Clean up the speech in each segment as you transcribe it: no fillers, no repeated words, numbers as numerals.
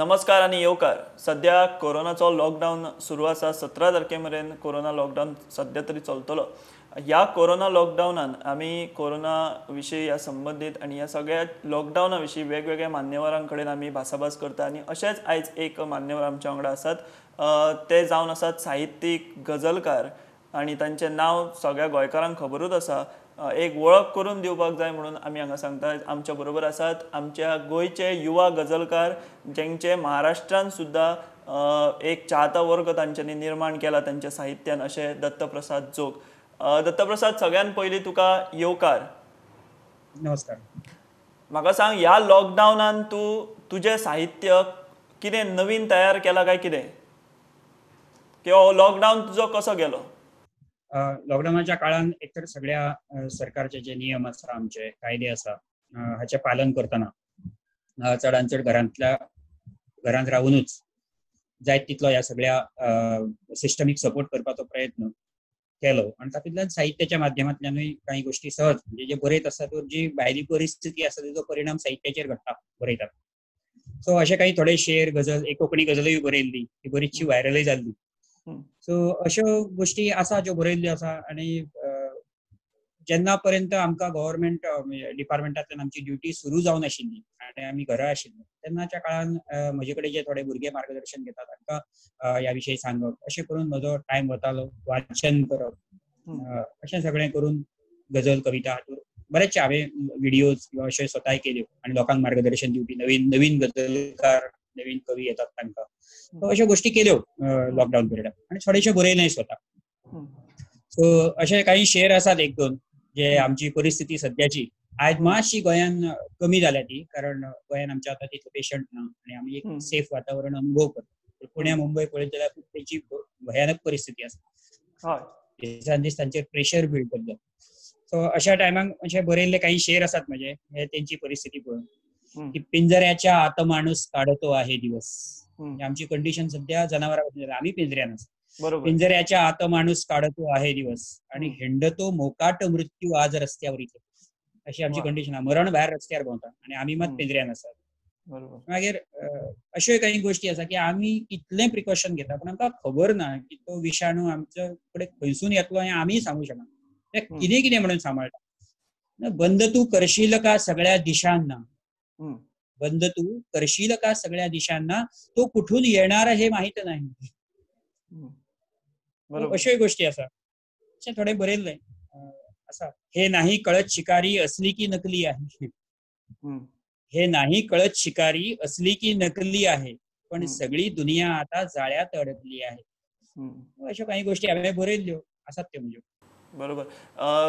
नमस्कार आनी येवकार. सध्या कोरोनाचो लॉकडावन सुरू आसा. 17 तारखे मेरेन कोरोना लॉकडावन सध्या तरी चलतलो. ह्या कोरोना लॉकडावनान आमी कोरोना विशीं ह्या संबंदीत आनी ह्या सगळ्या लॉकडावना विशीं वेगवेगळ्या मान्यवरां कडेन आमी भासाभास करता आनी अशेंच आयज एक मान्यवर आमच्या वांगडा आसात. ते जावन आसात साहित्यीक, गजलकार आनी तांचें नांव सगळ्या गोंयकारांक खबरूच आसा. एक वळख करून दिवपाक जाय म्हणून आमी हांगा सांगता. आमच्या बरोबर आसात आमच्या गोंयचे युवा गजलकार, जेंचे महाराष्ट्रान सुद्दां एक चाहता वर्ग तांच्यांनी निर्माण केला तांच्या साहित्यान, अशें दत्तप्रसाद जोग. दत्तप्रसाद, सगळ्यान पयलीं तुका येवकार. नमस्कार. म्हाका सांग, ह्या लॉकडावनान तूं तुजें साहित्य कितें नवीन तयार केलां काय कितें, किंवा लॉकडावन तुजो कसो गेलो? लॉकडावनाच्या काळान एकतर सगळ्या सरकारचे जे नियम आसा, आमचे कायदे आसा, हाचे पालन करतना चडान चड घरांत रावूनच जायत तितलो ह्या सगळ्या सिस्टमीक सपोर्ट करपाचो प्रयत्न केलो आनी तातूंतल्यान साहित्याच्या माध्यमांतल्यानूय काही गोष्टी सहज, म्हणजे जे बरयत आसा तर जी भायली परिस्थिती आसा तेजो परिणाम साहित्याचेर घडटा, बरयतात. सो अशे काही थोडे शेर, गजल, एक कोंकणी गजलूय बरयल्ली, ती बरीचशी व्हायरलूय जाल्ली. सो अश्यो गोष्टी आसा ज्यो बरयल्ल्यो आसा. आनी जेन्ना पर्यंत आमकां गव्हर्मेंट डिपार्टमेंटांतल्यान आमची ड्युटी सुरू जावन आशिल्ली आनी आमी घरा आशिल्ले तेन्नाच्या काळान म्हजे कडेन जे थोडे भुरगे मार्गदर्शन घेतात तांकां ह्या विशयी सांगप, अशें करून म्हजो टायम वतालो. वाचन करप, अशें सगळें करून गजल, कविता हातूंत बरेचशे हांवें व्हिडियोज किंवा अशे स्वताय केल्यो आनी लोकांक मार्गदर्शन दिवपी नवीन नवीन गजलकार, नवीन कवी येतात तांकां, अश्यो गोष्टी केल्यो लॉकडावन पिरियडाक आनी थोडेशे बरयलें स्वता. सो अशे काही शेर आसात एक दोन, जे आमची परिस्थिती सद्याची आयज मातशी गोंयान कमी जाल्या ती, कारण गोंयान आमच्या आतां तितले पेशंट ना आनी आमी एक सेफ वातावरण अनुभव करता. पुण्या, मुंबय पळयत जाल्यार खूब तेची भयानक परिस्थिती आसा, दिसान दीस तांचेर प्रेशर बिल्ड करता. सो अशा टायमाक अशे बरयल्ले काही शेर आसात म्हजे, हे तेंची परिस्थिती पळोवन की पिंजऱ्याच्या आत माणूस काढतो आहे दिवस. आमची कंडिशन सध्या जनावरां, आमी पिंजऱ्यान आसा. पिंजऱ्याच्या आत माणूस काढतो आहे दिवस आणि हिंडतो मोकाट मृत्यू आज रस्त्यावर इथे, अशी आमची कंडिशन. मरण भायर रस्त्यार भोंवता आनी आमी मात पिंजऱ्यान आसात. मागीर अश्यो काही गोष्टी आसा की आमी इतलें प्रिकॉशन घेता पण आमकां खबर ना की तो विशाणू आमच्या कडेन खंयसून येतलो हें आमी सांगू शकना. ते कितें कितें म्हणून सांबाळटा. बंद तू करशील का सगळ्या दिशांना, बंद तू करशील का सगळ्या दिशांना, तो कुठून येणार हे माहित नाही. अश्योय गोष्टी आसा. अशें थोडें बरयल्लें आसा. हे नाही कळत शिकारी असली की नकली आहे, हे नाही कळत शिकारी असली की नकली आहे, पण सगळी दुनिया आता जाळ्यात अडकली आहे. अश्यो काही गोष्टी हांवें बरयल्ल्यो आसात त्यो म्हणजे. बरोबर.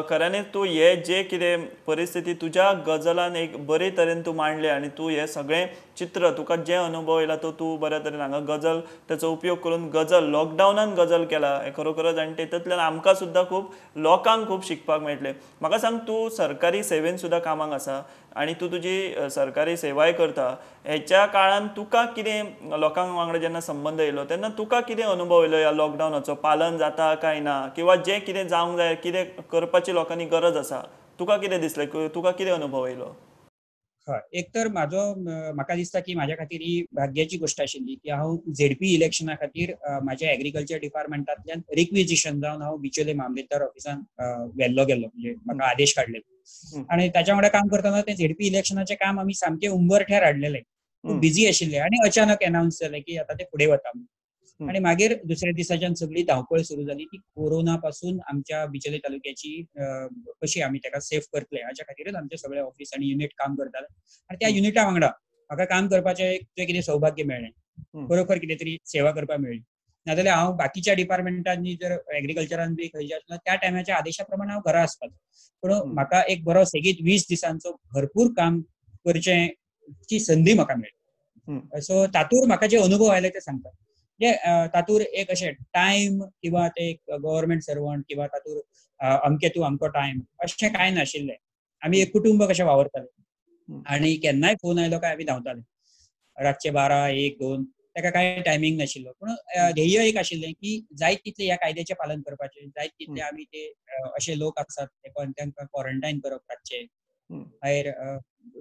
खऱ्यांनीच तूं हे जे कितें परिस्थिती तुज्या गजलान एक बरे तरेन तूं मांडलें आनी तूं हें सगळें चित्र तुका जें अनुभव येयला तो तूं बऱ्या तरेन हांगा गजल तेचो उपयोग करून गजल लॉकडावनान गजल केला हें खरोखरच, आनी तेतूंतल्यान आमकां सुद्दां खूब लोकांक खूब शिकपाक मेळटलें. म्हाका सांग, तूं सरकारी सेवेन सुद्दां कामाक आसा आनी तूं तुजी सरकारी सेवाय करता. हेच्या काळान तुका कितें लोकांक वांगडा जेन्ना संबंद येयलो तेन्ना तुका कितें अनुभव येयलो ह्या लॉकडावनाचो? पालन जाता काय ना, किंवा जें कितें जावंक जाय, कितें करपाची लोकांनी गरज आसा, तुका कितें दिसलें, तुका कितें अनुभव येयलो? हय, एक तर म्हाजो म्हाका दिसता की म्हाज्या खातीर ही भाग्याची गोश्ट आशिल्ली की हांव झेडपी इलेक्शना खातीर म्हाज्या एग्रीकल्चर डिपार्टमेंटांतल्यान रिक्विजिशन जावन हांव बिचोले मामलेदार ऑफिसान व्हेल्लो गेल्लो, म्हणजे म्हाका आदेश काडले आनी ताच्या वांगडा काम करतना तें झेडपी इलेक्शनाचें काम आमी सामकें उंबरठ्यार हाडलेलें, खूब बिजी आशिल्ले आनी अचानक एनावन्स जालें की आतां तें फुडें वता आनी मागीर दुसऱ्या दिसाच्यान सगळी धांवपळ सुरू जाली ती कोरोना पासून आमच्या बिचोले तालुक्याची कशी आमी ताका सेफ करतले हाच्या खातीरच आमचे सगळे ऑफिस आनी युनिट काम करताले. आनी त्या युनिटा वांगडा म्हाका काम करपाचें एक कितें सौभाग्य मेळ्ळें, बरोबर कितें तरी सेवा करपाक मेळ्ळी. नाजाल्यार हांव बाकीच्या डिपार्टमेंटांनी जर एग्रीकल्चरान बी खंयच्या आसलो त्या टायमाच्या आदेशा प्रमाण हांव घरा आसपाचो, पूण म्हाका एक बरो सेगीत 20 दिसांचो भरपूर काम करचें ची संदी म्हाका मेळ्ळी. सो तातूंत म्हाका जे अनुभव आयले ते सांगता. तातूर एक अशें टायम किंवा ते एक गव्हर्मेंट सर्वंट किंवा तातूर अमके तूं अमको टायम अशें कांय नाशिल्लें. आमी एक कुटुंब कशें वावरताले आनी केन्नाय फोन आयलो काय आमी धांवताले रातचे 12, 1, 2, ताका कांय टायमींग नाशिल्लो. पूण ध्येय एक आशिल्लें की जायत तितलें ह्या कायद्याचें पालन करपाचें, जायत तितले आमी ते अशे लोक आसात तांकां क्वॉरंटायन करप रातचे, मागीर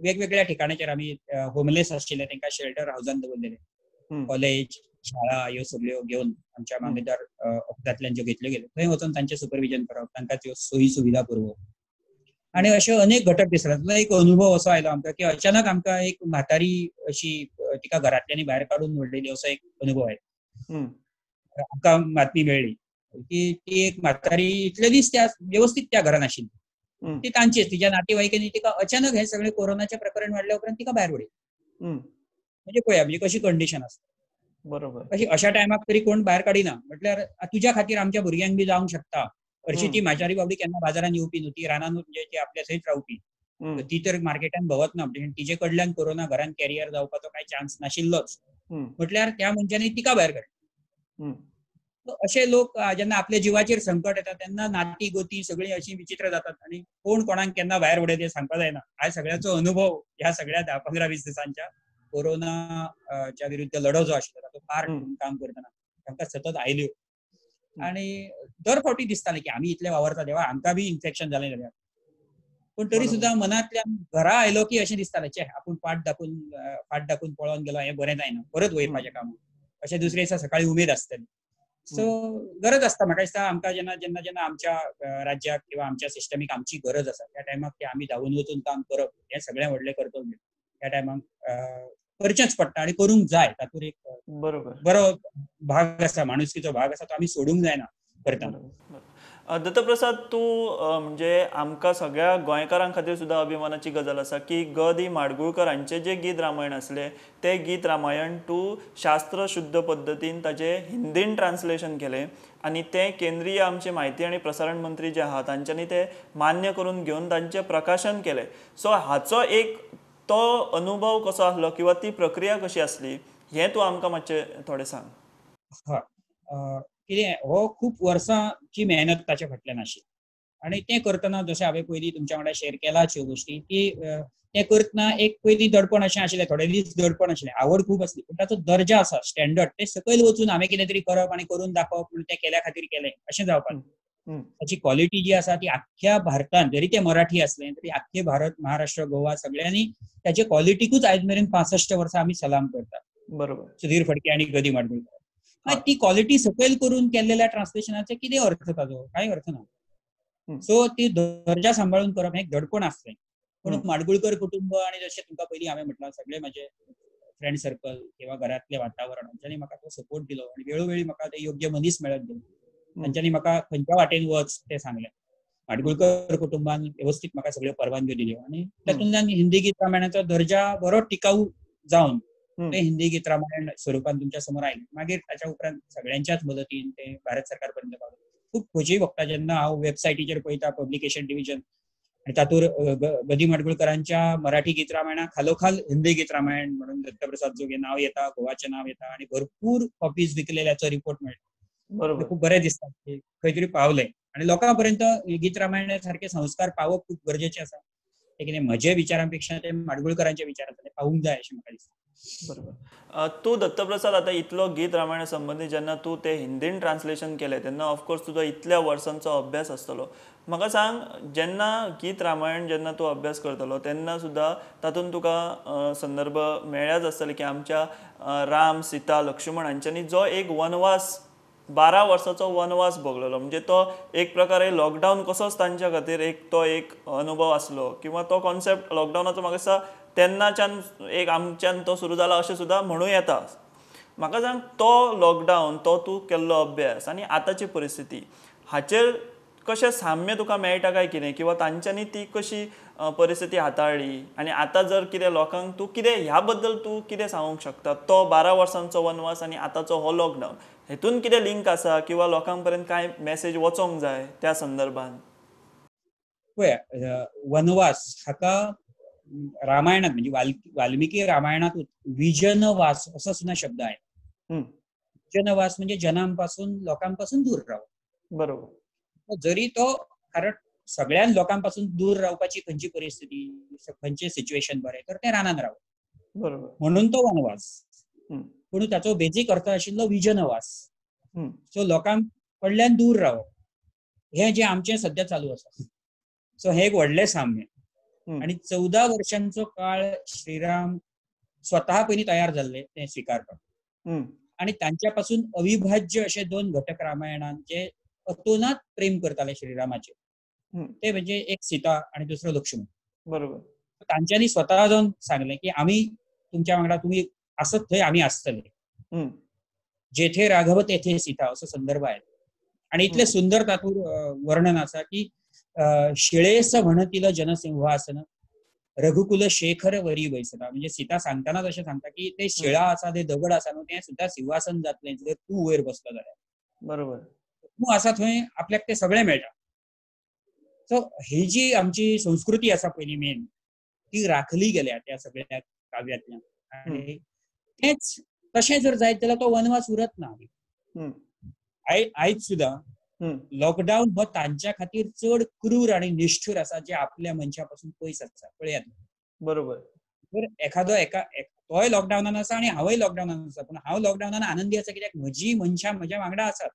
वेगवेगळ्या ठिकाणाचेर आमी होमलेस आशिल्ले तांकां शेल्टर हावजान दवरलेले. कॉलेज, शाळा ह्यो सगळ्यो घेवन आमच्या मामलेदार ऑफिसांतल्यान ज्यो घेतल्यो गेल्यो थंय वचून तांचें सुपरविजन करप, तांकां त्यो सोयी सुविधा पुरोवप आनी अशे अनेक घटक दिसले. तातूंतलो एक अनुभव असो आयलो आमकां की अचानक आमकां एक म्हातारी अशी तिका घरांतल्यांनी भायर काडून व्हडलेली असो एक अनुभव आयलो. आमकां बातमी मेळ्ळी की ती एक म्हातारी इतले दीस त्या व्यवस्थीत त्या घरान आशिल्ली, ती तांचीच तिच्या नातेवाईकांनी तिका अचानक हे सगळे कोरोनाचे प्रकरण वाडल्या उपरांत तिका भायर उडयली. म्हणजे पळया म्हणजे कशी कंडिशन आसता. बरोबर, अशी अशा टायमाक तरी कोण भायर काडिना म्हटल्यार तुज्या खातीर आमच्या भुरग्यांक बी जावंक शकता. हरशी ती म्हातारी बाबडी केन्ना बाजारान येवपी न्हू, ती रानान म्हणजे ती आपल्या थंयच रावपी, ती तर मार्केटान भोंवत ना, म्हणजे तिजे कडल्यान कोरोना घरान कॅरियर जावपाचो काय चान्स नाशिल्लोच. म्हटल्यार त्या मनशांनी तिका भायर काडली. अशे लोक जेन्ना आपल्या जिवाचेर संकट येता तेन्ना नाती गोती सगळीं अशी विचित्र जातात आनी कोण कोणाक केन्ना भायर उडयता तें सांगपा जायना. ह्या सगळ्याचो अनुभव ह्या सगळ्या 10-15-20 दिसांच्या कोरोनाच्या विरुद्ध लढो जो आशिल्लो तातूंत पार्ट म्हणून काम करतना तांकां सतत आयल्यो आनी दर फावटी दिसतालें की आमी इतले वावरता देवा आमकां बी इन्फेक्शन जालें जाल्यार, पूण तरी सुद्दां मनांतल्यान घरा आयलो की अशें दिसतालें चे आपूण फाट दाखून पळोवन गेलो हें बरें जायना, परत वयपाचें काम अशें दुसरे दिसा सकाळी उमेद आसतली. सो गरज आसता म्हाका दिसता आमकां जेन्ना जेन्ना जेन्ना आमच्या राज्याक किंवा आमच्या सिस्टमीक आमची गरज आसा त्या टायमाक ते आमी धांवून वचून काम करप हें सगळें व्हडलें कर्तव्य त्या टायमाक करचेंच पडटा आनी करूंक जाय. तातूंत एक बरोबर बरो भाग आसा, माणुसकीचो भाग आसा, तो आमी सोडूंक जायना करतना. दत्तप्रसाद, तूं म्हणजे आमकां सगळ्या गोंयकारां खातीर सुद्दां अभिमानाची गजाल आसा की ग दी माडगुळकर हांचें जें गीत रामायण आसलें तें गीत रामायण तूं शास्त्र शुद्ध पद्दतीन ताजें हिंदीन ट्रान्सलेशन केलें आनी तें केंद्रीय आमचे म्हायती आनी प्रसारण मंत्री जे आहा तांच्यांनी तें मान्य करून घेवन तांचें प्रकाशन केलें. सो हाचो एक तो अनुभव कसो आसलो किंवा ती प्रक्रिया कशी आसली हें तूं आमकां मातशें थोडें सांग. हय, कितें हो खूब वर्सांची मेहनत ताच्या फाटल्यान आशिल्ली आनी तें करतना जशें हांवें पयलीं तुमच्या वांगडा शेअर केलाच ह्यो गोश्टी की तें करतना एक पयलीं दडपण अशें आशिल्लें, थोडे दीस दडपण आशिल्लें, आवड खूब आसली पूण ताचो दर्जा आसा स्टँडर्ड ते सकयल वचून हांवें कितें तरी करप आनी करून दाखोवप म्हणून तें केल्या खातीर केलें अशें जावपाक. ताची क्वॉलिटी जी आसा ती आख्ख्या भारतान जरी तें मराठी आसलें तरी आख्खे भारत, महाराष्ट्र, गोवा सगळ्यांनी ताचे क्वॉलिटीकूच आयज मेरेन 65 वर्सां आमी सलाम करतात. बरोबर, सुधीर फडके आनी ग दी माडगुळकर. ती क्वॉलिटी सकयल करून केल्लेल्या ट्रान्सलेशनाचे कितें अर्थ ताजो, कांय अर्थ ना. सो ती दर्जा सांबाळून करप हें एक दडपण आसलें. पूण माडगुळकर कुटुंब आनी जशें तुमकां पयलीं हांवें म्हटलां सगळे म्हजे फ्रेंड सर्कल किंवा घरांतलें वातावरण हांच्यांनी म्हाका तो सपोर्ट दिलो आनी वेळोवेळी म्हाका ते योग्य मनीस मेळत गेले, तांच्यांनी म्हाका खंयच्या वाटेन वच तें सांगलें. माडगुळकर कुटुंबान व्यवस्थीत म्हाका सगळ्यो परवानग्यो दिल्यो आनी तातूंतल्यान हिंदी गीत रामायणाचो दर्जा बरो टिकाऊ जावन ते हिंदी गीत रामायण स्वरूपान तुमच्या समोर आयलें. मागीर ताच्या उपरांत सगळ्यांच्याच मदतीन ते भारत सरकार पर्यंत पावलें. खूब खोशी भोगता जेन्ना हांव वेबसायटीचेर पळयता पब्लिकेशन डिविजन आनी तातूंत ग दी माडगुळकरांच्या मराठी गीत रामायणा खालोखाल हिंदी गीत रामायण म्हणून दत्तप्रसाद जोगे नांव येता, गोवाचें नांव येता आनी भरपूर कॉपीज विकलेल्याचो रिपोर्ट मेळटा. बरोबर, खूब बरें दिसता की खंय तरी पावलें आनी लोकां पर्यंत गीत रामायणा सारके संस्कार पावप खूब गरजेचे आसा. ते कितें म्हज्या विचारांपेक्षा ते माडगुळकरांच्या विचारांत ते पावूंक जाय अशें म्हाका दिसता. बरोबर. तूं दत्तप्रसाद आतां इतलो गीत रामायणा संबंदी जेन्ना तूं तें हिंदीन ट्रान्सलेशन केलें तेन्ना ऑफकोर्स तुजो इतल्या वर्सांचो अभ्यास आसतलो. म्हाका सांग, जेन्ना गीत रामायण जेन्ना तूं अभ्यास करतलो तेन्ना सुद्दां तातूंत तुका संदर्भ मेळ्ळ्याच आसतले की आमच्या राम, सीता, लक्ष्मण हांच्यांनी जो एक वनवास 12 वर्साचो वनवास भोगलेलो, म्हणजे तो एक प्रकारे लॉकडावन कसोच तांच्या खातीर एक तो एक अनुभव आसलो किंवा तो कॉन्सेप्ट लॉकडावनाचो म्हाका दिसता तेन्नाच्यान एक आमच्यान तो सुरू जाला अशें सुद्दां म्हणूं येता. म्हाका सांग, तो लॉकडावन, तो तूं केल्लो अभ्यास आनी आतांची परिस्थिती हाचेर कशें साम्य तुका मेळटा काय कितें, किंवा तांच्यांनी ती कशी परिस्थिती हाताळ्ळी आनी आतां जर कितें लोकांक तूं कितें ह्या बद्दल तूं कितें सांगूंक शकता, तो 12 वर्सांचो वनवास आनी आतांचो हो लॉकडावन हेतून कितें लिंक आसा किंवा लोकां पर्यंत कांय मॅसेज वचोंक जाय त्या संदर्भान? पळया, वनवास हाका रामायणात म्हणजे वाल्मिकी रामायणात विजनवास असो सुद्दां शब्द आहे. विजनवास म्हणजे जनांपासून, लोकांपासून दूर रावप. बरोबर. जरी तो, कारण सगळ्या लोकांपासून दूर रावपाची खंयची परिस्थिती, खंयचे सिच्युएशन बरें तर ते रानान रावप. बरोबर, म्हणून तो वनवास. पूण ताचो बेजीक अर्थ आशिल्लो विजनवास. सो लोकां कडल्यान दूर रावप हें जें आमचें सद्या चालू आसा. सो हें एक व्हडलें साम्य. आनी 14 वर्षांचो काळ श्रीराम स्वतः पयलीं तयार जाल्ले तें स्विकारपाक. आणि तांच्या पासून अविभाज्य असे दोन घटक रामायणान जे अतोनात प्रेम करताले श्रीरामाचे, ते म्हणजे एक सीता आणि दुसरं लक्ष्मण. बरोबर. तांच्यांनी स्वतः जाऊन सांगले की आम्ही तुमच्या वांगडा, तुम्ही असत थंय आम्ही आसतले. जेथे राघव तेथे सीता असो संदर्भ आहे. आणि इतले सुंदर तातूर वर्णन आसा की शिळेस म्हणतील जनसिंहासन रघुकुल शेखर वरी वैसता. म्हणजे सीता सांगतानाच अशें सांगता की ते शिळा आसा, ते दगड आसा न्हू, तें सुद्दां सिंहासन जातलें जर तूं वयर बसलो जाल्यार. बरोबर. तूं आसा थंय आपल्याक तें सगळें मेळटा. सो ही जी आमची संस्कृती आसा पयलीं मेन, ती राखली गेल्या त्या सगळ्या काव्यांतल्यान. आणि तेच तशें जर जायत जाल्यार तो वनवास उरत ना. आयज सुद्दां लॉकडावन हो तांच्या खातीर चड क्रूर आणि निष्ठूर आसा जे आपल्या मनशा पासून पयस आसा. पळयात. बरोबर. जर एखादो एका तोय लॉकडावनान आसा आणि हांवय लॉकडावनान आसा, पूण हांव लॉकडावनान आनंदी आसा कित्याक म्हजी मनशां म्हज्या वांगडा आसात.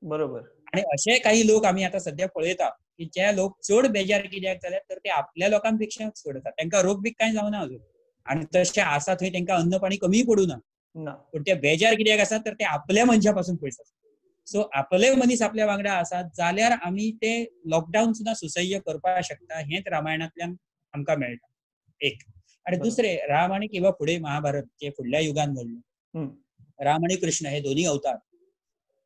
बरोबर. आणि अशे काही लोक आमी आतां सद्या पळयता की जे लोक चड बेजार कित्याक जाल्यात तर ते आपल्या लोकांपेक्षा चड आसा. तांकां रोग बी कांय जावना अजून, आणि तशें आसा थंय तांकां अन्न पाणी कमी पडूं ना, पूण ते बेजार कित्याक आसा तर ते आपल्या मनशा पासून पयस आसा. सो आपले मनीस आपल्या वांगडा आसात जाल्यार आमी ते लॉकडावन सुद्दां सुसह्य करपाक शकता, हेंच रामायणांतल्यान आमकां मेळटा एक. आणि दुसरे, राम आणि किंवा फुडें महाभारत जे फुडल्या युगान घडलें, राम आणि कृष्ण हे दोन्ही अवतार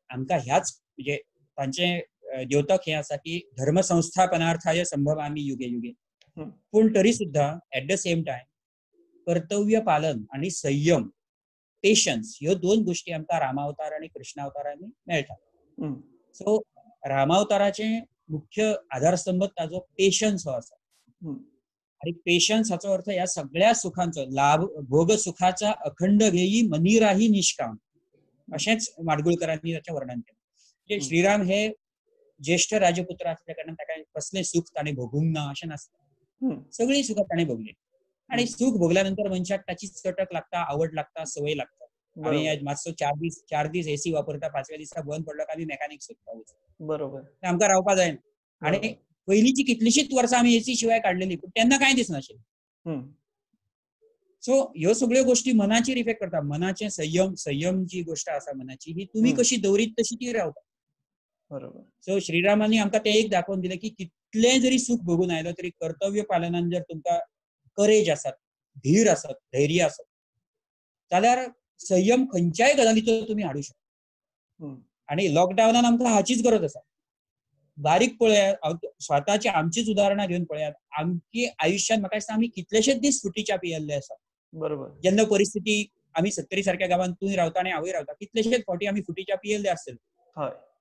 आमकां ह्याच म्हणजे तांचे द्योतक हे आसा की धर्म संस्थापनार्थाय संभवामी युगे युगे. पूण तरी सुद्दां एट the same time कर्तव्य पालन आणि संयम, पेशन्स, ह्यो दोन गोष्टी आमकां रामावतार आणि कृष्णावतारांनी मेळटा. सो रामावताराचे मुख्य आधारस्तंभ ताजो पेशन्स हो आसा. आणि पेशन्स हाचो अर्थ ह्या सगळ्या सुखांचो लाभ, भोग सुखाचा अखंड घेई मनीराही निष्काम, अशेंच माडगुळकरांनी ताचें वर्णन केलें. म्हणजे श्रीराम हे ज्येष्ठ राजपुत्र आसल्या कारणान ताका कसलें सुख ताणें भोगूंक ना अशें नासता, सगळीं सुखां ताणें भोगलीं. आणि सुख भोगल्या नंतर मनशाक ताची चटक लागता, आवड लागता, सवय लागता. आमी मातसो चार दीस एसी वापरता, पांचव्या दिसा बंद पडलो काय आमी मेकॅनिक सोदता. बरोबर. आमकां रावपा जायना. आणि पयलींची कितलीशीच वर्सां आमी एसी शिवाय काडलेली, पूण तेन्ना कांय दिसनाशिल्लें. सो ह्यो सगळ्यो गोष्टी मनाचेर इफेक्ट करता. मनाचें संयम, संयम जी गोष्ट आसा मनाची, ही तुमी कशी दवरीत तशी ती रावता. बरोबर. सो श्रीरामांनी आमकां तें एक दाखोवन दिलें की कितलें जरी सुख भोगून आयलो तरी कर्तव्य पालनान जर तुमकां करेज आसात, धीर आसत, धैर्य आसत जाल्यार संयम खंयच्याय गजालीचो तुमी हाडूं शकता. आणि लॉकडावनान आमकां हाचीच गरज आसा. बारीक पळयात, स्वताची आमचीच उदाहरणां घेवन पळयात, आमची आयुश्यान म्हाका दिसता आमी कितलेशेच दीस फुटी च्या पियेल्ले आसा. बरोबर. जेन्ना परिस्थिती आमी सत्तरी सारक्या गांवांत तूंय रावता आनी हांवूय रावता, कितलेशेच फावटी आमी फुटी च्या पियेल्ले आसतले.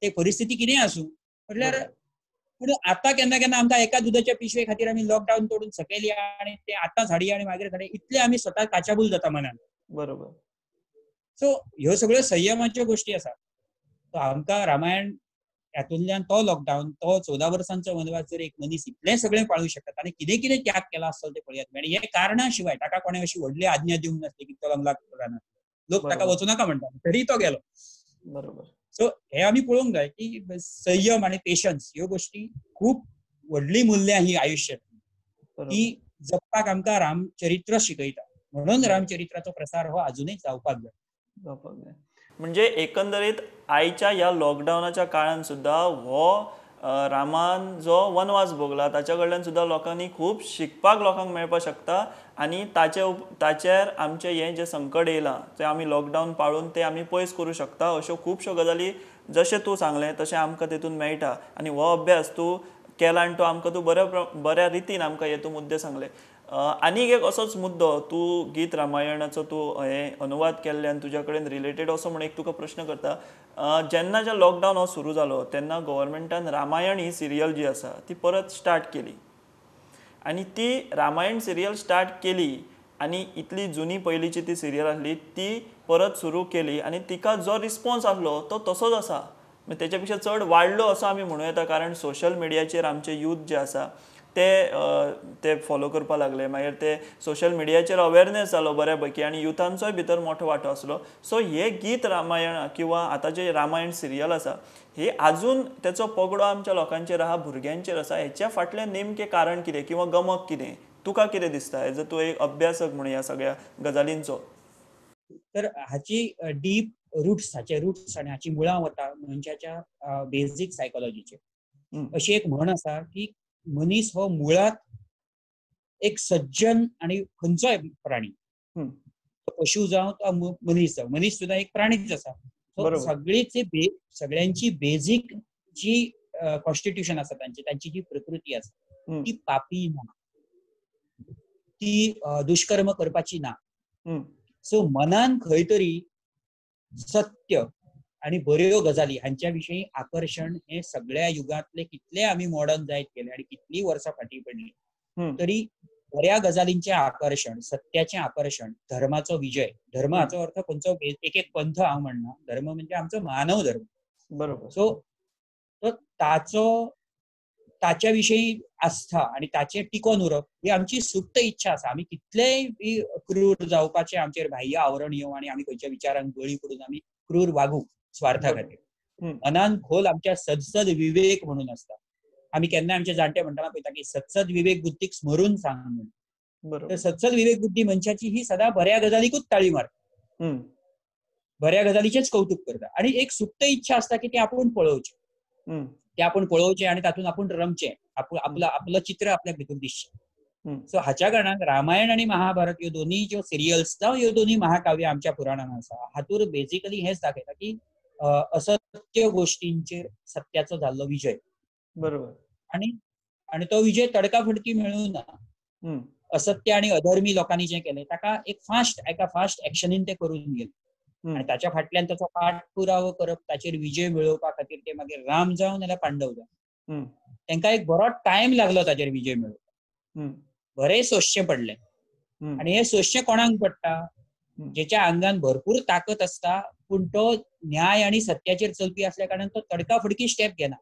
ते परिस्थिती कितेंय आसूं म्हटल्यार, पूण आतां केन्ना केन्ना आमकां एका दुदाच्या पिशवे खातीर आमी लॉकडावन तोडून सकयल या आनी ते आतांच हाडया आनी मागीर हाडया, इतले आमी स्वता काचाबूल जाता मनान. बरोबर. सो ह्यो सगळ्यो संयमाच्यो गोष्टी आसात. सो आमकां रामायण हातूंतल्यान तो लॉकडावन, तो 14 वर्सांचो वनवास जर एक मनीस इतलें सगळें पाळूं शकता आनी कितें कितें त्याग केला आसतलो ते पळयात. आनी हे कारणा शिवाय ताका कोणें अशी व्हडली आज्ञा दिवंक नासली की तो जंगलाक रानात, लोक ताका वचूं नाका म्हणटा तरी तो गेलो. बरोबर. सो हे आमी पळोवंक जाय की संयम आनी पेशन्स ह्यो गोष्टी खूब व्हडली मुल्यां ही आयुश्यांत, ती जगपाक आमकां रामचरित्र शिकयता. म्हणून रामचरित्राचो प्रसार हो अजूनय जावपाक जाय. जावपाक जाय. म्हणजे एकंदरीत आयच्या ह्या लॉकडावनाच्या काळान सुद्दां हो रामान जो वनवास भोगला ताच्या कडल्यान सुद्दां लोकांनी खूब शिकपाक लोकांक मेळपाक शकता. आनी ताचेर आमचें हें जें संकट येयलां तें आमी लॉकडावन पाळून तें आमी पयस करूं शकता. अश्यो खुबश्यो गजाली जशें तूं सांगलें तशें आमकां तेतून मेळटा. आनी हो अभ्यास तूं केला आनी तो आमकां तूं बऱ्या रितीन आमकां हे तूं मुद्दे सांगले. आनीक एक असोच मुद्दो, तूं गीत रामायणाचो तूं हे अनुवाद केल्ल्यान तुज्या कडेन रिलेटेड असो म्हण एक तुका प्रश्न करता. जेन्ना जें लॉकडावन हो सुरू जालो तेन्ना गव्हर्मेंटान रामायण ही सिरियल जी आसा ती परत स्टार्ट केली. आनी ती रामायण सिरियल स्टार्ट केली आनी इतली जुनी पयलींची ती सिरियल आसली ती परत सुरू केली आनी तिका जो रिस्पोन्स आसलो तो तसोच आसा, तेच्या पेक्षा चड वाडलो असो आमी म्हणूं येता. कारण सोशल मिडियाचेर आमचे यूथ जे आसा ते ते फॉलो करपाक लागले, मागीर ते सोशल मिडियाचेर अवेरनेस जालो बऱ्या पैकी आनी युथांचोय भितर मोठो वांटो आसलो. सो हे गीत रामायण किंवा आतां जे रामायण सिरियल आसा हे आजून तेचो पगडो आमच्या लोकांचेर आहा, भुरग्यांचेर आसा. हेच्या फाटलें नेमकें कारण कितें किंवा गमक कितें, तुका कितें दिसता एज अ तूं एक अभ्यासक म्हणून ह्या सगळ्या गजालींचो? तर हाची डीप रुट्स, हाचे रुट्स आनी हाची मुळां वता मनशाच्या बेजीक सायकोलॉजीचेर. अशी एक म्हण आसा की मनीस हो मुळांत एक सज्जन आनी खंयचोय प्राणी, पशु जावं तो मनीस जावं, मनीस सुद्दां एक प्राणीच आसा. सगळीच सगळ्यांची बेजीक जी कॉन्स्टिट्यूशन आसा तांची, तांची जी प्रकृती आसा ती पापी ना, ती दुष्कर्म करपाची ना. सो मनान खंय तरी सत्य आणि बऱ्यो गजाली हांच्या विशीं आकर्शण हे सगळ्या युगांतले कितले आमी मॉडर्न जायत गेले आणि कितली वर्सां फाटी पडली तरी बऱ्या गजालींचें आकर्शण, सत्याचें आकर्शण, धर्माचो विजय. धर्माचो अर्थ खंयचो एक एक पंथ हांव म्हणना, धर्म म्हणजे आमचो मानव धर्म. बरोबर. सो तो ताचो ताच्या विशीं आस्था आणि ताचें टिकोन उरप ही आमची सुप्त इच्छा आसा. आमी कितलेय बी क्रूर जावपाचें आमचेर बाह्य आवरण येवं आनी आमी खंयच्या विचारांक बळी पडून आमी क्रूर वागू स्वार्था खातीर, मनान खोल आमच्या सदसद विवेक म्हणून आसता. आमी केन्ना आमचे जाणटे म्हणटाना पळयता की सदसद विवेक बुद्धीक स्मरून सांग म्हणून. तर सदसद विवेक बुद्धी मनशाची ही सदां बऱ्या गजालीकूच ताळी मारता, बऱ्या गजालीचेच कौतुक करता आणि एक सुप्त इच्छा आसता की ते आपूण पळोवचें, ते आपूण पळोवचें आनी तातूंत आपूण रमचें, आपूण आपलं चित्र आपल्याक भितर दिसचें. सो हाच्या कारणान रामायण आनी महाभारत ह्यो दोनूय ज्यो सिरियल्स जावं ह्यो दोनूय महाकाव्य आमच्या पुराणान आसा, हातूर बेजिकली हेच दाखयता की असत्य गोष्टींचेर सत्याचो जाल्लो विजय. बरोबर. आणि आणि तो विजय तडकाफडकी मेळूं ना. असत्य आणि अधर्मी लोकांनी जें केलें ताका एक फास्ट, एका फास्ट एक्शनीन ते करून गेले आनी ताच्या फाटल्यान ताचो पाठपुरावो करप, ताचेर विजय मेळोवपा खातीर ते मागीर राम जावं नाल्यार पांडव जावं, तांकां एक बरो टायम लागलो ताचेर विजय मेळोवपाक. बरें सोंसचें पडलें. आनी हें सोंसचें कोणाक पडटा? जेच्या आंगान भरपूर ताकद आसता पूण तो न्याय आनी सत्याचेर चलपी असल्या कारणान तो तडकाफडकी स्टेप घेना.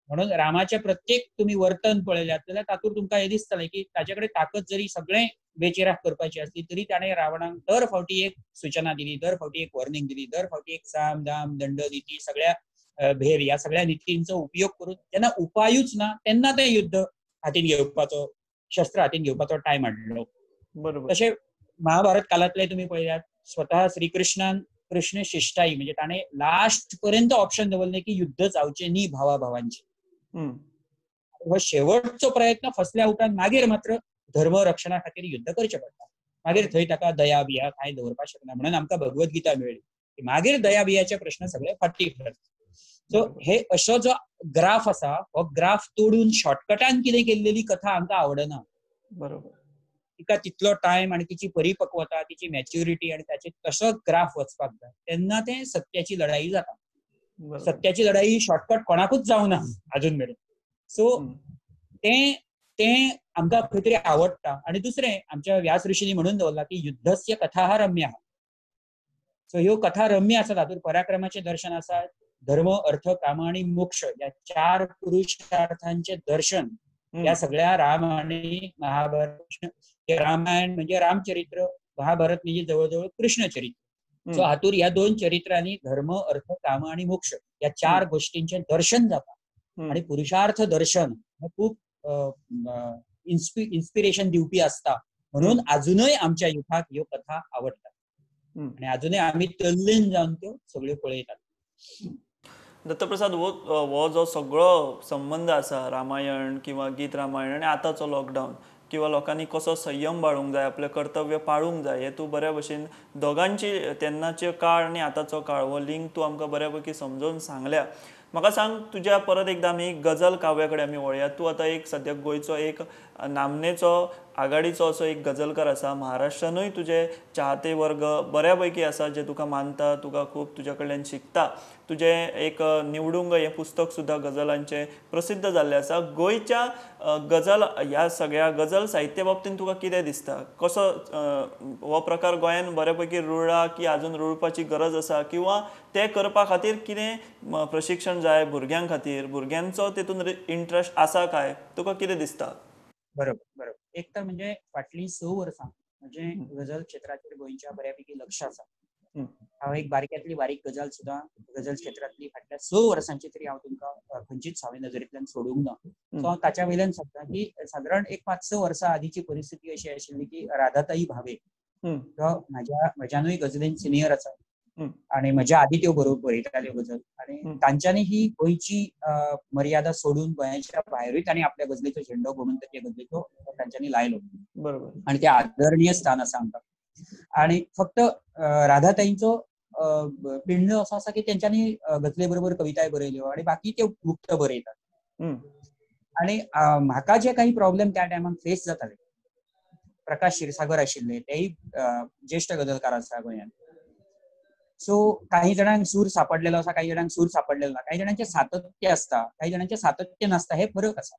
म्हणून रामाचे प्रत्येक तुमी वर्तन पळयल्यात जाल्यार तातूंत तुमकां हें दिसतलें की ताचे कडेन ताकद जरी सगळें बेचिराग करपाची आसली तरी ताणें रावणाक दर फावटी एक सुचना दिली, दर फावटी एक वॉर्निंग दिली, दर फावटी एक साम दाम दंड नीती सगळ्या भेर ह्या सगळ्या नितींचो उपयोग करून जेन्ना उपायूच ना तेन्ना तें युद्ध हातीन घेवपाचो, शस्त्र हातीन घेवपाचो टायम हाडलो. बरोबर. तशें महाभारत काळांतलें तुमी पळयल्यात स्वतः श्रीकृष्णान कृष्ण शिष्टाई म्हणजे ताणें लास्ट पर्यंत ऑप्शन दवरलें की युद्ध जावचें न्ही भावा भावांचें. हो शेवटचो प्रयत्न फसल्या उपरांत मागीर मात्र धर्म रक्षणा खातीर युद्ध करचें पडटा. मागीर थंय ताका दया बिया कांय दवरपाक शकना. म्हणून आमकां भगवद्गीता मेळ्ळी. मागीर दया बियाचे प्रश्न सगळे फाटी पडटा. सो हे असो जो ग्राफ आसा हो ग्राफ तोडून शॉर्टकटान कितें केल्लेली कथा आमकां आवडना. बरोबर. तिका तितलो टायम आनी तिची परिपक्वता, तिची मॅच्युरिटी आनी ताचे तसोच ग्राफ वचपाक जाय तेन्ना तें सत्याची लढाई जाता. सत्याची लढाई शॉर्टकट कोणाकूच जावना अजून मेरेन. सो तें तें आमकां खंय तरी आवडटा. आनी दुसरें आमच्या व्यास ऋषींनी म्हणून दवरलां की युद्धस्य कथा रम्या. सो ह्यो कथा रम्य आसा, तातूंत पराक्रमाचें दर्शन आसा, धर्म, अर्थ, काम आनी मोक्ष ह्या चार पुरुषार्थांचें दर्शन ह्या सगळ्या राम आनी महाभारत, रामायण म्हणजे रामचरित्र, महाभारत म्हणजे जवळजवळ कृष्णचरित्र. सो हातूर ह्या दोन चरित्रांनी धर्म, अर्थ, काम आनी मोक्ष ह्या चार गोष्टींचें दर्शन जाता आनी पुरुषार्थ दर्शन हें खूब इन्स्पिरेशन दिवपी आसता. म्हणून अजूनय आमच्या युगाक ह्यो कथा आवडटात आनी अजूनय आमी तल्लीन जावन त्यो सगळ्यो पळयतात. दत्तप्रसाद, हो जो सगळो संबंद आसा रामायण किंवा गीत रामायण आनी आतांचो लॉकडावन किंवा लोकांनी कसो संयम बाळूंक जाय, आपलें कर्तव्य पाळूंक जाय, हे तूं बऱ्या भशेन दोगांची तेन्नाचे काळ आनी आतांचो काळ हो लिंक तूं आमकां बऱ्या पैकी समजोवन सांगल्या. म्हाका सांग, तुज्या परत एकदां आमी गजल काव्या कडेन आमी वळया. तूं आतां एक सद्याक गोंयचो एक नामनेचो आघाडीचो असो एक गजलकार आसा. महाराष्ट्रानूय तुजे चाहते वर्ग बऱ्या पैकी आसा जे तुका मानता, तुका खूब तुज्या कडल्यान शिकता. तुजें एक निवडुंग हें पुस्तक सुद्दां गजलांचें प्रसिद्ध जाल्लें आसा. गोंयच्या गजल ह्या सगळ्या गजल साहित्य बाबतींत तुका कितें दिसता? कसो हो प्रकार गोंयान बऱ्या पैकी रुळ्ळा की आजून रुळपाची गरज आसा, किंवा तें करपा खातीर कितें प्रशिक्षण जाय भुरग्यां खातीर, भुरग्यांचो तितून इंट्रस्ट आसा काय, तुका कितें दिसता? बरोबर बरोबर. एक तर म्हणजे फाटलीं 6 वर्सां म्हणजे गजल क्षेत्राचेर गोंयच्या बऱ्यापैकी लक्ष आसा. हांव एक बारक्यांतली बारीक गजाल सुद्दां गजल क्षेत्रांतली फाटल्या 6 वर्सांची तरी हांव तुमकां खंयचीच हांवें नजरेंतल्यान सोडूंक ना. सो हांव ताच्या वयल्यान सांगता की सादारण एक 5-6 वर्सां आदीची परिस्थिती अशी आशिल्ली की राधाताई भावे तो म्हज्यानूय गजलेन सिनियर आसा आनी म्हज्या आदी त्यो बरयताल्यो गजल आनी तांच्यांनी ही गोंयची मर्यादा सोडून गोंयाच्या भायरूय तांणी आपल्या गजलेचो झेंडो म्हणून त्या गजलेचो तांच्यांनी लायलो. बरोबर. आनी ते आदरणीय स्थान आसा आमकां. आनी फक्त राधाताईंचो पिंड असो आसा की तेंच्यांनी गजले बरोबर कविताय बरयल्यो आनी बाकी त्यो गुप्त बरयतात. आनी म्हाका जे काही प्रॉब्लेम त्या टायमाक फेस जाताले, प्रकाश क्षीरसागर आशिल्ले, तेय ज्येश्ठ गजलकार आसा गोंयांत. सो काही जाणांक सूर सापडलेलो आसा, काही जाणांक सूर सापडलेलो ना, काही जाणांचे सातत्य आसता, काही जाणांचे सातत्य नासता, हे फरक आसा.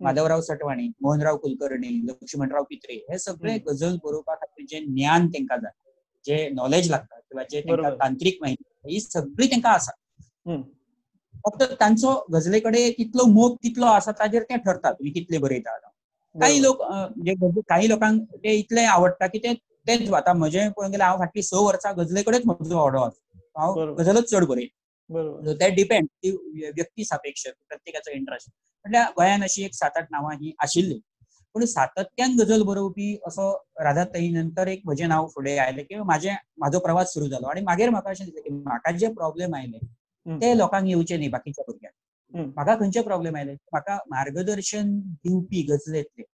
माधवराव सटवाणी, मोहनराव कुलकर्णी, लक्ष्मणराव पित्रे हे सगळे गजल बरोवपा खातीर जे ज्ञान तांकां जाय, जे नॉलेज लागता किंवा जे तांकां तांत्रीक माहिती, ही सगळी तांकां आसा. फक्त तांचो गजले कडेन कितलो मोग कितलो आसा ताजेर तें ठरता तुमी कितले बरयता. काही लोक काही लोकांक ते इतले आवडटा की ते तेच. आतां म्हजें पळोवंक गेल्यार हांव फाटलीं 6 वर्सां गजले कडेच म्हजो ऑर्डर आसा, हांव गजलच चड बरयता. ते डिपेंड ती व्यक्ती सापेक्ष, प्रत्येकाचो इंट्रस्ट. म्हटल्यार गोंयान अशी एक 7-8 नांवां ही आशिल्ली, पूण सातत्यान गजल बरोवपी असो राधाताई नंतर एक म्हजें नांव फुडें आयलें की म्हाजो प्रवास सुरू जालो. आनी मागीर म्हाका अशें दिसलें की म्हाका जे प्रॉब्लेम आयले ते लोकांक येवचे न्ही, बाकीच्या भुरग्यांक. म्हाका खंयचे प्रॉब्लेम आयले, म्हाका मार्गदर्शन दिवपी गजलेंतले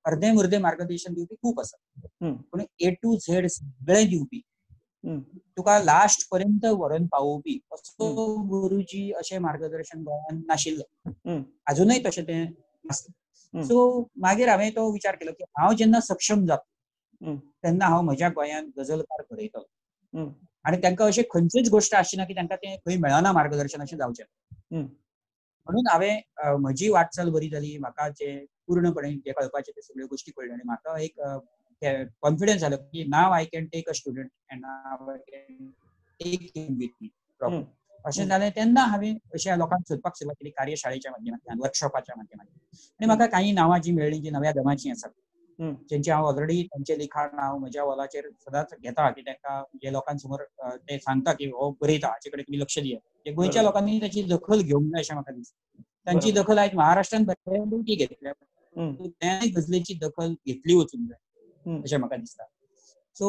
अर्धे मुर्दे मार्गदर्शन दिवपी खूब आसा, पूण ए टू झेड सगळें दिवपी, तुका लास्ट पर्यंत व्हरून पावोवपी असो गुरुजी अशें मार्गदर्शन गोंयांत नाशिल्लें, अजुनय तशें तें नासलें. सो मागीर हांवें तो विचार केलो की हांव जेन्ना सक्षम जाता तेन्ना हांव म्हज्या गोंयांत गजलकार बरयतलो आनी तांकां अशें खंयचीच गोश्ट आसची ना की तांकां तें खंय मेळना मार्गदर्शन अशें जावचें. म्हणून हांवें म्हजी वाटचाल बरी जाली, म्हाका जे पूर्णपणे जे कळपाचे ते सगळ्यो गोश्टी कळ्ळ्यो आनी म्हाका एक कॉन्फिडन्स आलो की now I can take a student and now I can take him with me proper. अशें जालें तेन्ना हांवें अशा लोकांक सोदपाक सुरवात केली कार्यशाळेच्या माध्यमांतल्यान, वर्कशॉपाच्या माध्यमांतल्यान. आनी म्हाका कांय नांवां जी मेळ्ळीं जी नव्या दमाचीं आसात, जेंचे हांव ऑलरेडी तांचें लिखाण हांव म्हज्या वॉलाचेर सदांच घेता की तांकां जे लोकांसमोर ते सांगता की हो बरयता, हाचे कडेन तुमी लक्ष दियात. गोंयच्या लोकांनी ताची दखल घेवंक जाय अशें म्हाका दिसता. तांची दखल आयज महाराष्ट्रान बऱ्यापैकी घेतल्या, गोंयांत गजलेची दखल घेतली वचूंक जाय अशें म्हाका दिसता. सो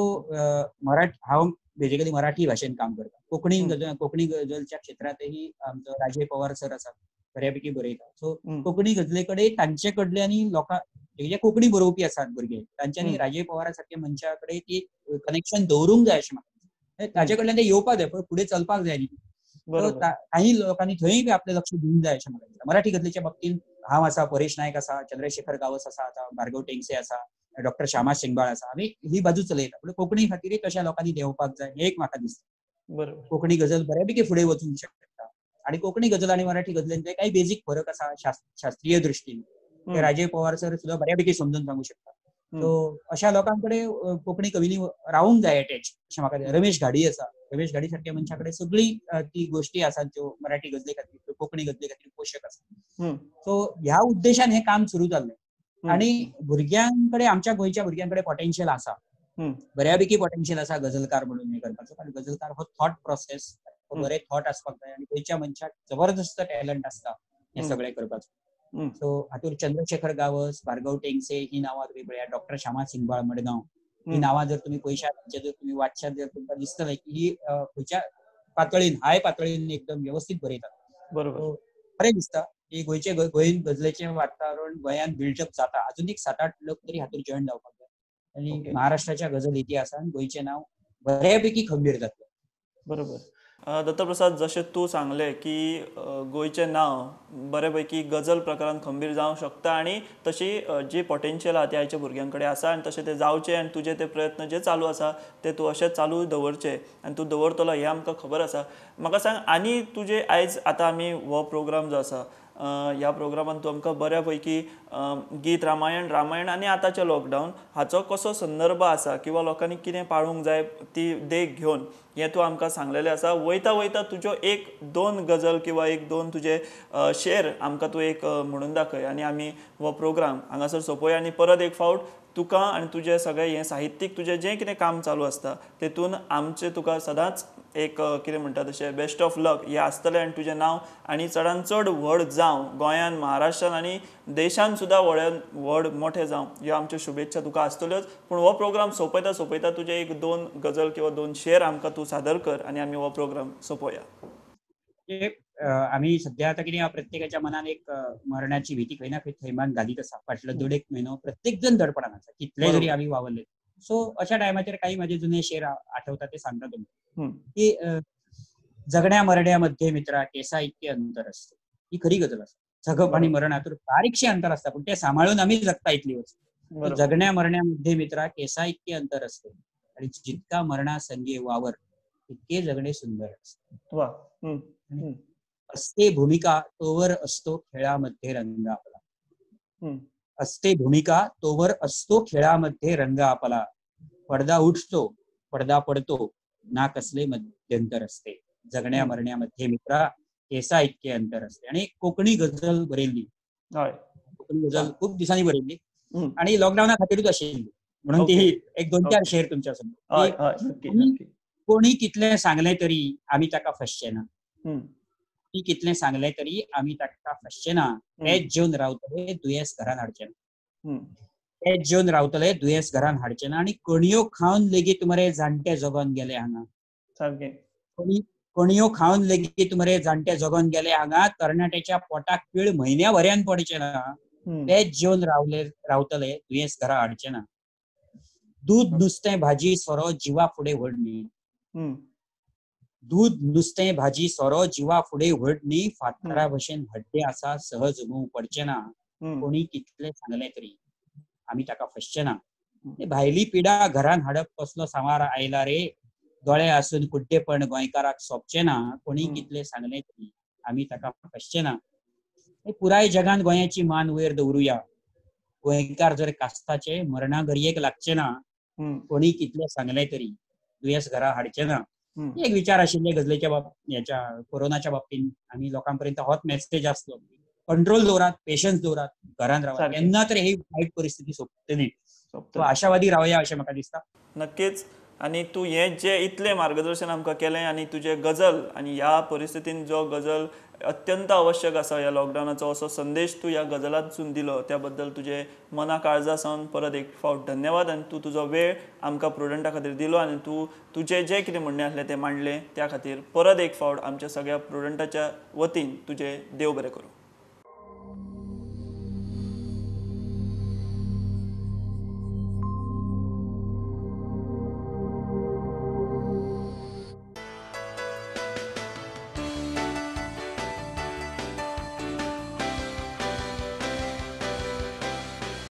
मराठी, हांव बेजिकली मराठी भाशेन काम करता. कोंकणी कोंकणी गजलच्या क्षेत्रांतही आमचो राजय पवार सर आसा, बऱ्यापैकी बरयता. सो कोंकणी गजले कडेन तांचे कडले आनी लोकां जे कोंकणी बरोवपी आसात भुरगे तांच्यांनी राजय पवारा सारक्या मनशा कडेन ती कनेक्शन दवरूंक जाय अशें म्हाका. ताचे कडल्यान ते येवपाक जाय, पण फुडें चलपाक जाय न्ही. काही लोकांनी थंय बी आपलें लक्ष दिवंक जाय अशें म्हाका दिसता. मराठी गजलेच्या बाबतींत हांव आसा, परेश नायक आसा, चंद्रशेखर गावस आसा, आतां भार्गव टेंगसे आसा, डॉक्टर श्यामा शेंगबाळ आसा, आमी ही बाजू चलयता. पूण कोंकणी खातीरय तशा लोकांनी देंवपाक जाय हें एक म्हाका दिसता. बरोबर. कोंकणी गजल बऱ्यापैकी फुडें वचूंक शकता आनी कोंकणी गजल आनी मराठी गजलेंत काही बेजीक फरक आसा शास्त्रीय दृश्टीन, ते राजय पवार सर सुद्दां बऱ्यापैकी समजून सांगू शकता. सो अशा लोकां कडेन कोंकणी कवींनी रावूंक जाय अटॅच अशें म्हाका दिसता. रमेश घाडी आसा, रमेश घाडी सारक्या मनशा कडेन सगळी ती गोश्टी आसात ज्यो मराठी गजले खातीर, कोंकणी गजले खातीर पोशक आसा. सो ह्या उद्देशान हें काम सुरू जाल्लें आनी भुरग्यांकडे, आमच्या गोंयच्या भुरग्यांकडे पोटेन्शियल आसा, बऱ्यापैकी पोटेन्शियल आसा गजलकार म्हणून हें करपाचो. कारण गजलकार हो थॉट प्रोसेस, बरे थॉट आसपाक जाय आनी गोंयच्या मनशाक जबरदस्त टॅलंट आसता हें सगळें करपाचो. सो हातूंत चंद्रशेखर गावस, भार्गव टेंगसे ही नांवां तुमी पळयात, डॉक्टर श्यामा सिंगबाळ मडगांव ही नांवां जर तुमी पळयशात, तांचें जर तुमी वाचशात जर तुमकां दिसतलें की ही खंयच्या पातळीन, हाय पातळीन एकदम व्यवस्थीत बरयतात. बरोबर. बरें दिसता की गोंयचे गोंयन गजलेचें वातावरण गोंयांत बिल्डअप जाता. अजून एक 7-8 लोक तरी हातूंत जॉयन जावपाक जाय आनी महाराष्ट्राच्या गजल इतिहासान गोंयचें नांव बऱ्यापैकी खंबीर जातलें. बरोबर. दत्तप्रसाद, जशें तूं सांगलें की गोंयचें नांव बऱ्यापैकी गजल प्रकारान खंबीर जावंक शकता आनी तशी जी पोटेन्शियल आहा ती आयच्या भुरग्यां कडेन आसा आनी तशें तें जावचें आनी तुजे ते प्रयत्न जे चालू आसा ते तूं अशें चालू दवरचे आनी तूं दवरतलो हें आमकां खबर आसा. म्हाका सांग, आनी तुजे आयज आतां आमी हो प्रोग्राम जो आसा ह्या प्रोग्रामान तूं आमकां बऱ्या पैकी गीत रामायण, रामायण आनी आतांचें लॉकडावन हाचो कसो संदर्भ आसा किंवा लोकांनी कितें पाळूंक जाय ती देख घेवन हें तूं आमकां सांगलेलें आसा. वयता वयता तुज्यो 1-2 गजल किंवा 1-2 तुजे शेर आमकां तूं एक म्हणून दाखय आनी आमी हो प्रोग्राम हांगासर सोंपोया आनी परत एक फावट तुका आनी तुजें सगळें हें साहित्यीक तुजें जें कितें काम चालू आसता तेतून आमचें तुका सदांच एक कितें म्हणटा तशें बेस्ट ऑफ लक हें आसतलें आनी तुजें नांव आनी चडान चड व्हड जावं गोंयान, महाराष्ट्रान आनी देशान सुद्दां व्हड मोठें जावं ह्यो आमच्यो शुभेच्छा तुका आसतल्योच. पूण हो प्रोग्राम सोंपयता सोंपयता तुजें एक 2 गजल किंवा 2 शेर आमकां तूं सादर कर आनी आमी हो प्रोग्राम सोंपोया. आमी सद्या आतां कितें प्रत्येकाच्या मनान एक मरणाची भीती खंय ना खंय थैमान घालीत आसा. फाटलो 1.5 म्हयनो प्रत्येक जण दडपणान आसा, कितले जरी आमी वावरले. सो अशा टायमाचेर काही माझे जुने शेर आठवता ते सांगता तुमकां की जगण्या मरण्यामध्ये मित्रा केसा इतके अंतर असते. ही खरी गजल आसा. जगप आणि मरण हातूंत बारीकशें अंतर आसता, पूण ते सांबाळून आमी जगता इतली वर्सां. जगण्या मरण्यामध्ये मित्रा केसा इतके अंतर असते आणि जितका मरणा संगे वावर तितके जगणे सुंदर असते. असते भूमिका तोवर असतो खेळामध्ये रंग आपला. असते भूमिका तोवर असतो खेळामध्ये रंग आपला. पडदा उठतो पडदा पडतो ना कसले मध्यंतर असते. जगण्या मरण्यामध्ये मित्रा केसा इतके अंतर असते. आणि कोकणी गझल बरयल्ली, कोकणी गझल खूप दिसांनी बरयल्ली आणि लॉकडाऊना खातीरूच आशिल्ली म्हणून ती एक 2-4 शेर तुमच्या समोर. कोणी कितलें सांगलें तरी आमी ताका फसचे ना, ती कितलें सांगलें तरी आमी ताका फसचे ना. तेच जेवन रावतले दुयेंस घरान हाडचे ना, तेच जेवन रावतले दुयेंस घरान हाडचे ना. आनी कणयो खावन लेगीत मरे जाणटे जगोन गेले हांगा. कणयो खावन लेगीत मरे जाणटे जगोन गेले हांगा. तरणाट्याच्या पोटाक पीळ म्हयन्या भऱ्यान पडचे ना. तेच जेवन रावतले दुयेंस घरा हाडचे ना. दूध नुस्तें भाजी सोरो जिवा फुडें व्हड न्ही, दूध नुस्तें भाजी सोरो जिवा फुडें व्हड न्ही. फातरा भशेन हड्डे आसा सहज मोव पडचे ना. कोणी कितलें सांगलें तरी आमी ताका फसचे ना. भायली पिडा घरान हाडप कसलो सांवार आयला रे. दोळे आसून कुड्डेपण गोंयकाराक सोंपचें ना. कोणी कितलें सांगलें तरी आमी ताका फसचे ना. पुराय जगान गोंयाची मान वयर दवरुया. गोंयकार जर कास्ताचे मरणा गरयेक लागचे ना. कोणी कितलें सांगलें तरी दुयेंस घरा हाडचे ना. एक विचार आशिल्ले गजलेच्या ह्याच्या कोरोनाच्या बाबतीन आमी लोकांपर्यंत होच मेसेज आसलो, कंट्रोल दवरात, पेशन्स दवरात, घरान रावात, केन्ना तरी ही वायट परिस्थिती सोंपतली. आशावादी रावया अशें म्हाका दिसता. नक्कीच. आनी तूं हें जें इतलें मार्गदर्शन आमकां केलें आनी तुजें गजल आनी ह्या परिस्थितीन जो गजल अत्यंत आवश्यक आसा ह्या लॉकडावनाचो असो संदेश तूं ह्या गजलांतसून दिलो त्या बद्दल तुजें मना काळजा सावन परत एक फावट धन्यवाद. आनी तूं तुजो वेळ आमकां प्रुडंटा खातीर दिलो आनी तूं तुजें जें कितें म्हणणें आसलें तें मांडलें त्या खातीर परत एक फावट आमच्या सगळ्या प्रुडंटाच्या वतीन तुजें देव बरें करूं.